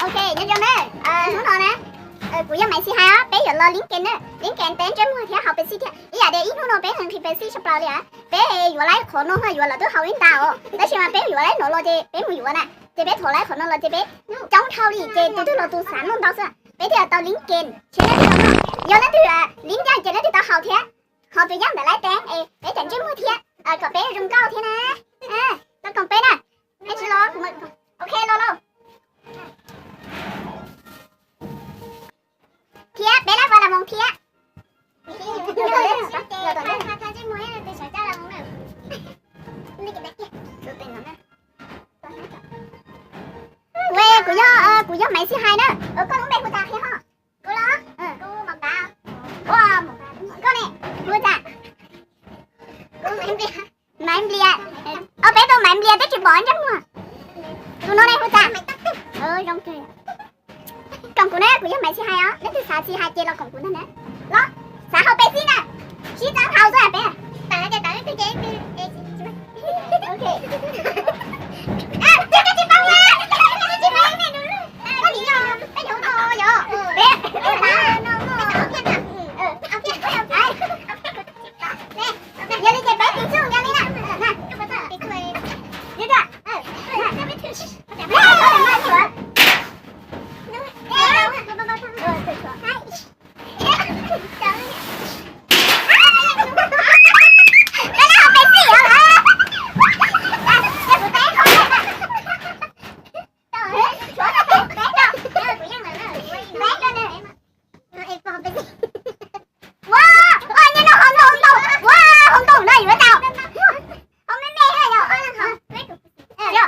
Ok, nyob zoo na, hnub no na, kuv yog Maiv Xis hais os, peb yuav los lib kev na, lib kev peb ntsej muag thiab haus Pepsi thiab. Ib yam tias ib hnub no peb nqhis Pepsi tshaj plaws li, peb yuav lawm qhov no, yuav lawm twb haus ib nta os, tab sis mas peb yuav lawm no los ces peb mus yuav na, ces peb thov lawm qhov no los ces peb coob dhau li ces tus twg los tus xav noj ntau xwb, peb thiaj tau lib kev. Yog leej twg lib ncaj ces leej twg tau haus thiab. Ho tus yaj ntawm lawv teeb es peb cov ntsej muag thiab kom peb zoo nkauj thiab na. Tau koom peb na. Peb tsis los, ok, los lauj. Thiab peb lab vaj las moos thiab. Ua, kuv yog, kuv yog Maiv Xis hais na. Koj lub npe hu cas qhia ho? Koj ne, hu cas? Maiv Nplias. Ob peb tug Maiv Nplias twb tsis pom ntsej muag. Tus no ne hu cas? Zoo kawg. Koom kuv na, kuv yog Maiv Xis hais os, leej twg xav Xis hais ces los koom kuv ntag na. Los, xav haus Pepsi na, sib txawb haus xwb peb. Yog li ces peb tiv txuj yog li na. Ua, ua, nyob no hauv ntoo, ua, hauv ntoo no yuav tau. Hauv me me yog.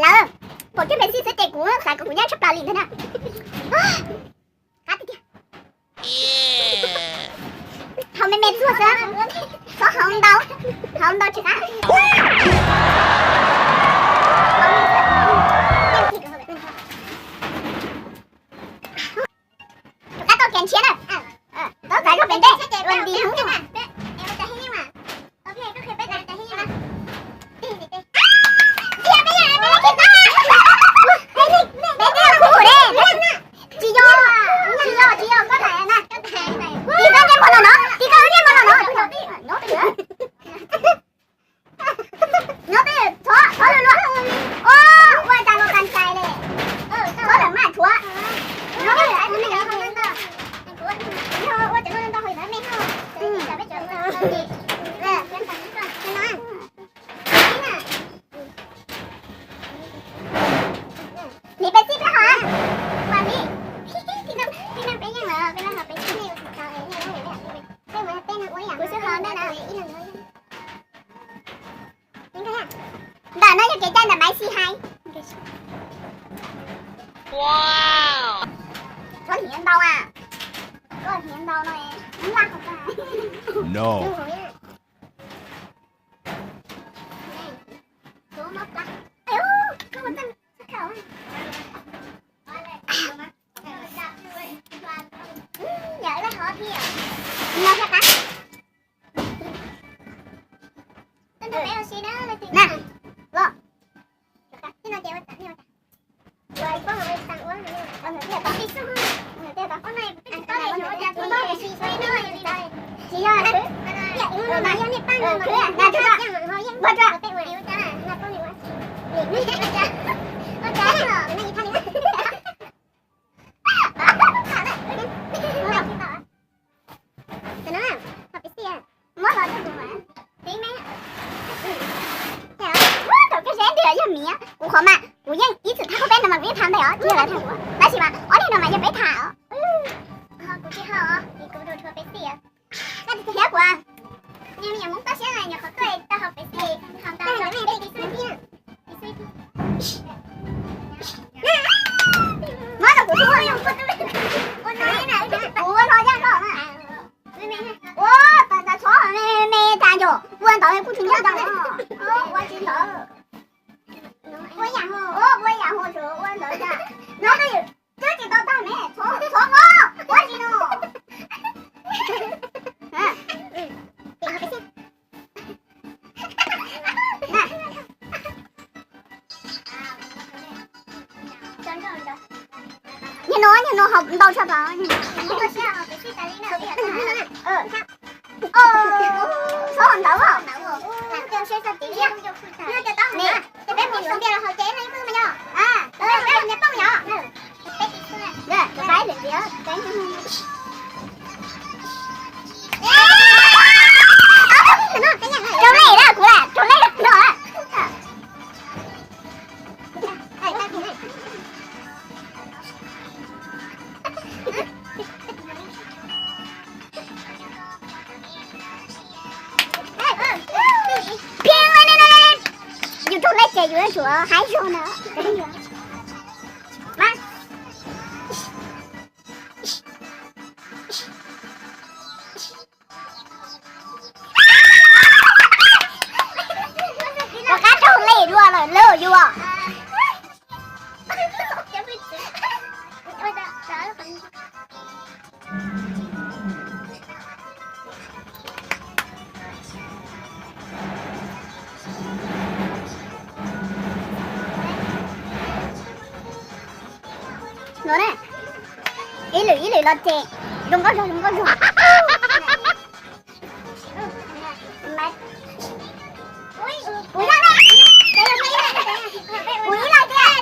Lawv, pom kiag Pepsi xwb ces kuv xav kom kuv nyab tshaj plaws li ntag na. Qab tiag tiag. Hauv me me txuag xwb, txhob hauv ntau, hauv ntau tsis qab. Rov qab tuaj kev ntshiab na. Txhob txav zog pem ntej, ua nti hnub. Peb twb yog khub de. Tsis yog, tsis yog, tsis yog koj tham na. Tis koj ntsej muag los no, tis koj ntsej muag los no. Nyob twj ywm, tshuav, tshuav luag luag. Ua, ua cas luag kas ntxais li. Tshuav lawm mas tshuav. Niam peb txib peb hov, ua li. Peb yeej lawm, peb laj hov peb txib. Kuv xub hov ntej na. Ntawm no yog kev cai ntawm Maiv Xis hais. Tshuav hniav ntau a. Koj hniav ntau no, laj hov. No. Yog laj hov thiab. No thiab qab. Na, los. Muab los rau kuv mas. Thaum koj seb twg yog miv, kuv qhov mas kuv yeej ib txwm tham koj peb no mas kuv yeej tham ntej os, tsis yog lawv tham kuv. Tab sis mas ob niag no mas yog peb tham os. Kuv tsis haus os, kuv rau rhuav Pepsi os. Koj thiab kuv, nyuam Hmoob toj siab na, nyuam qhuav tuaj tau haus Pepsi, haus ntau. Muab rau kuv, kuv ua no yaj koj na. Ua, tas tas txhob me me tas nco, ua ntawd kuj tsis nco ntawd. Ua tsis ntawd. Ua yam ho, ua yam ho tsuas ua ntawd tas. No twb tsis tau tag ne, txhob txhob ua tsis no. Na. Niag no, niag no haus ntau tshaj plaws. Txhob haus ntawv os. Rau lej na, kuv lam rau lej no. Yus rau lej ces yus yuav tsum haib zog na. Rov qab raug lej dua lawm lauj yus. No na, ib lwm ib lwm los ces zoo nkauj zog zoo nkauj zog. Peb mus yuav peb tas no. Peb mus yuav peb tas no.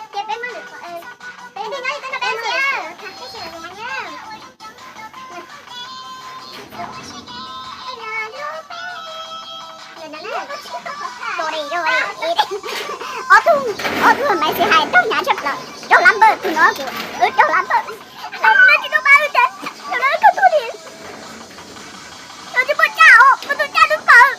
Laib os. Ob tug, ob tug maiv xis hais raug hnyav tshaj plaws, raug lab npawj tus no kuv, wb raug lab npawj. Lawv tsis tau pab wb ces, lawv tsis tau tug li. Lawv tsis pom caj os, pom tus caj lub paws.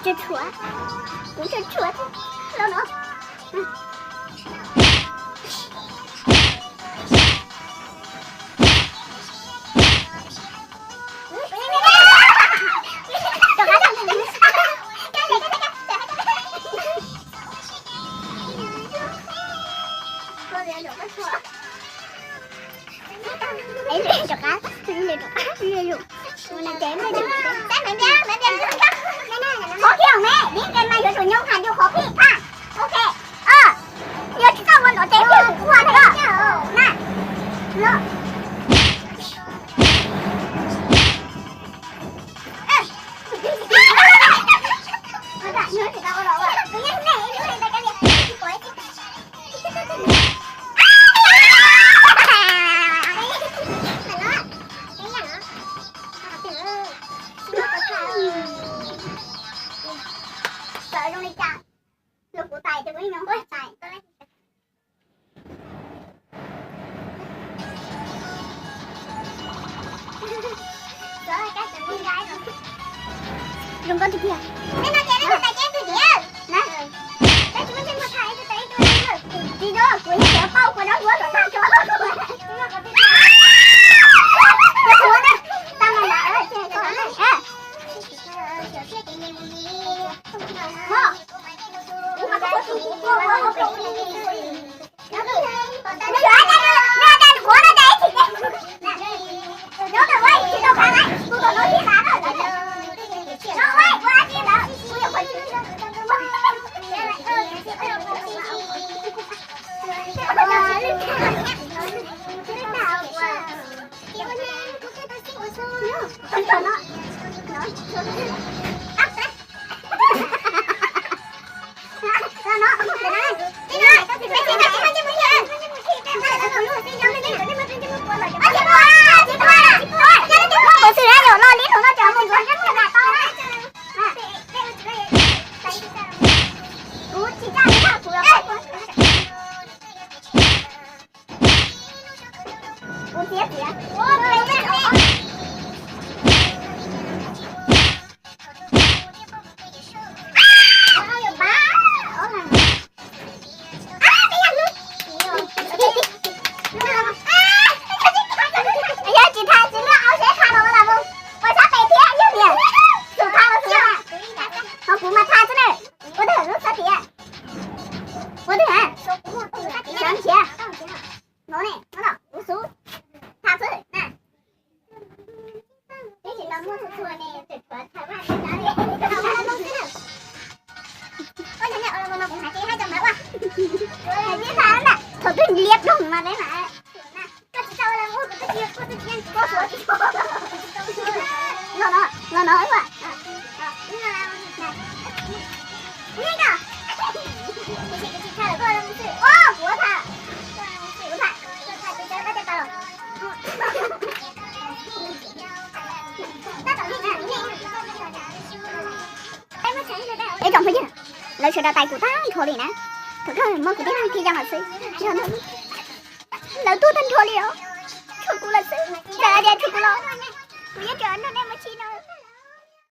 Tsis tshuav, kuv tsis tshuav los no. Qhov phim me, vim ke mas yuav tsum nyoo hais yus qhov phim phaj. Ok. Yog tsis txawj ua ntawd ces kuv ua ntawd na. Los kuv tais ces kuv ib nyuag tais. Zoo nkauj tiag tiag. Tab sis muaj ntseeg tau tham ib tug tais ib tug na. Tsis zoo, kuv yeej tsis paub, kuv nyob duab tom tag tso. Tau mas nram, Kuv xwm na, yog loj li thaum no cov mus ntxuav ntsej muag nram tau na. Kuv tsis tsa li kuv. Kuv txiav txiav. Yog tsis tham tsis luag au seb qha los mus, ua sab tes thiab yog niam, tus qha los xwb. Ho kuv mas tham xwb na. Ua twg lub sab tias? Ua twg hais? Sab nrhiav. No ne, no los kuv xub tham xwb na. Tsis tau muaj txhua txhua ne, tseem tshuav tham vaj tham tsev. Thaum twg liab ploog mas peb mam. Los no, los no. Ib tsoom phooj ywg, lawv sawv daws tais kuv tag nrho li na. Thaum kawg muaj kuv tib leeg thiaj zoo lawm xwb. Lawv tuaj tag nrho li os. Tshuav kuv lawm xwb. Cas tias tshuav kuv los, kuv yeej tseem nrog nej mus txhij no.